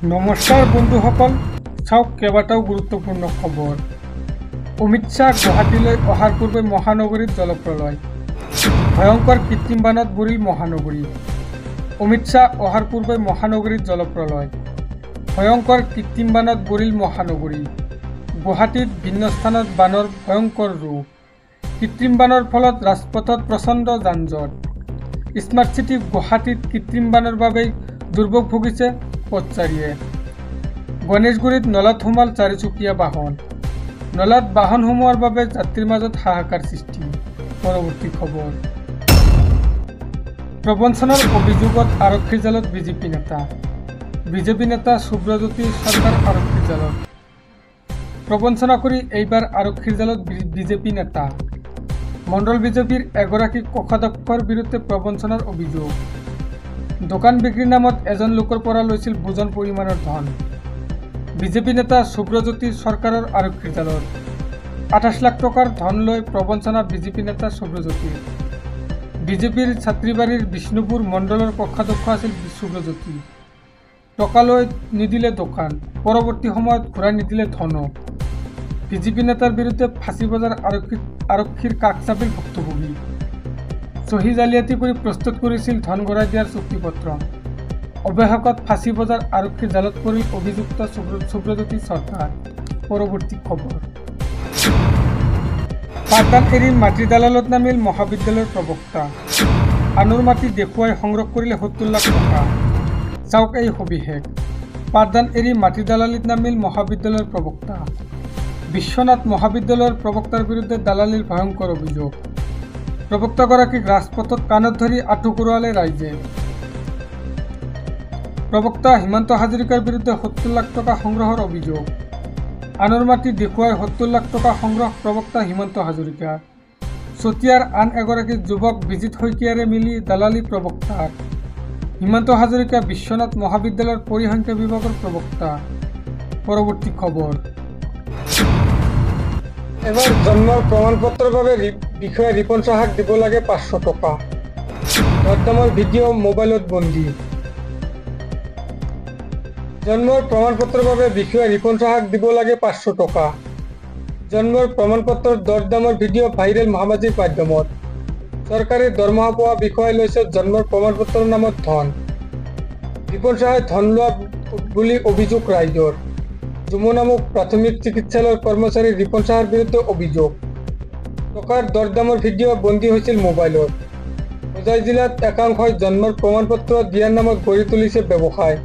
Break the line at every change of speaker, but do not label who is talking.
নমস্কাৰ বন্ধুসকল, চাওক কেইবাটাও গুৰুত্বপূৰ্ণ খবৰ। অমিত শ্বাহ গুৱাহাটীলৈ অহাৰ পূৰ্বে মহানগৰীত জলপ্ৰলয়, ভয়ংকৰ কৃত্ৰিম বানত বুৰিল মহানগৰী। অমিত শ্বাহ অহাৰ পূৰ্বে মহানগৰীত জলপ্ৰলয়, ভয়ংকৰ কৃত্ৰিম বানত বুৰিল মহানগৰী। গুৱাহাটীত ভিন্ন স্থানত বানৰ ভয়ংকৰ ৰূপ। কৃত্ৰিম বানৰ ফলত ৰাজপথত প্ৰচণ্ড যান-জঁট। স্মাৰ্ট চিটি গুৱাহাটীত কৃত্ৰিম বানৰ বাবেই দুৰ্ভোগ ভুগিছে পথচাৰীয়ে। গণেশগুৰিত নলাত সোমাল চাৰিচকীয়া বাহন। নলাত বাহন সোমোৱাৰ বাবে যাত্ৰীৰ মাজত হাহাকাৰ সৃষ্টি। পৰৱৰ্তী খবৰ। প্ৰবঞ্চনাৰ অভিযোগত আৰক্ষীৰ জালত বিজেপি নেতা। বিজেপি নেতা শুভ্ৰজ্যোতি সৰকাৰ আৰক্ষীৰ জালত। প্ৰবঞ্চনা কৰি এইবাৰ আৰক্ষীৰ জালত বিজেপি নেতা। মণ্ডল বিজেপিৰ এগৰাকী কোষাধ্যক্ষৰ বিৰুদ্ধে প্ৰবঞ্চনাৰ অভিযোগ। দোকান বিক্ৰীৰ নামত এজন লোকৰ পৰা লৈছিল বুজন পৰিমাণৰ ধন। বিজেপি নেতা শুভ্ৰজ্যোতি সৰকাৰৰ আৰক্ষীৰ জালত। 28 লাখ টকাৰ ধন লৈ প্ৰবঞ্চনা বিজেপি নেতা শুভ্ৰজ্যোতিৰ। বিজেপিৰ ছাত্ৰীবাৰীৰ বিষ্ণুপুৰ মণ্ডলৰ কোষাধ্যক্ষ আছিল শুভ্ৰজ্যোতি। টকা লৈ নিদিলে দোকান, পৰৱৰ্তী সময়ত ঘূৰাই নিদিলে ধনো। বিজেপি নেতাৰ বিৰুদ্ধে ফাঁচী বজাৰ আৰক্ষীৰ কাষ চাপিল ভুক্তভোগী। চহী জালিয়াতি কৰি প্ৰস্তুত কৰিছিল ধন ঘূৰাই দিয়াৰ চুক্তিপত্ৰ। অৱশেষত ফাঁচী বজাৰ আৰক্ষীৰ জালত পৰিল অভিযুক্ত শুভ্ৰজ্যোতি সৰকাৰ। পৰৱৰ্তী খবৰ। পাঠদান এৰি মাটিৰ দালালত নামিল মহাবিদ্যালয়ৰ প্ৰবক্তা। আনৰ মাটি দেখুৱাই সংগ্ৰহ কৰিলে 70 লাখ টকা। চাওক এই সবিশেষ। পাঠদান এৰি মাটিৰ দালালিত নামিল মহাবিদ্যালয়ৰ প্ৰবক্তা। বিশ্বনাথ মহাবিদ্যালয়ৰ প্ৰবক্তাৰ বিৰুদ্ধে দালালিৰ ভয়ংকৰ অভিযোগ। প্ৰবক্তাগৰাকীক ৰাজপথত কাণত ধৰি আঁঠু কৰোৱালে ৰাইজে। প্ৰবক্তা হিমন্ত হাজৰিকাৰ বিৰুদ্ধে 70 লাখ টকা সংগ্ৰহৰ অভিযোগ। আনৰ মাটি দেখুৱাই 70 লাখ টকা সংগ্ৰহ প্ৰবক্তা হিমন্ত হাজৰিকাৰ। চতিয়াৰ আন এগৰাকী যুৱক বিজিত শইকীয়াৰে মিলি দালালি প্ৰবক্তাৰ। হিমন্ত হাজৰিকা বিশ্বনাথ মহাবিদ্যালয়ৰ পৰিসংখ্যা বিভাগৰ প্ৰবক্তা। পৰৱৰ্তী খবৰ।
এবাৰ জন্মৰ প্ৰমাণপত্ৰৰ বাবে বিষয়া ৰিপন সাহাক দিব লাগে 500 টকা। দৰদামৰ ভিডিঅ' মোবাইলত বন্দী। জন্মৰ প্ৰমাণপত্ৰৰ বাবে বিষয়া ৰিপন সাহাক দিব লাগে 500 টকা। জন্মৰ প্ৰমাণপত্ৰৰ দৰদামৰ ভিডিঅ' ভাইৰেল সামাজিক মাধ্যমত। চৰকাৰী দৰমহা পোৱা বিষয়াই লৈছে জন্মৰ প্ৰমাণপত্ৰৰ নামত ধন। ৰিপন সাহাই ধন লোৱা বুলি অভিযোগ ৰাইজৰ। যমুনামুখ প্ৰাথমিক চিকিৎসালয়ৰ কৰ্মচাৰী ৰিপন সাহাৰ বিৰুদ্ধে অভিযোগ। টকাৰ দৰদামৰ ভিডিঅ' বন্দী হৈছিল মোবাইলত। হোজাই জিলাত একাংশই জন্মৰ প্ৰমাণপত্ৰ দিয়াৰ নামত গঢ়ি তুলিছে ব্যৱসায়।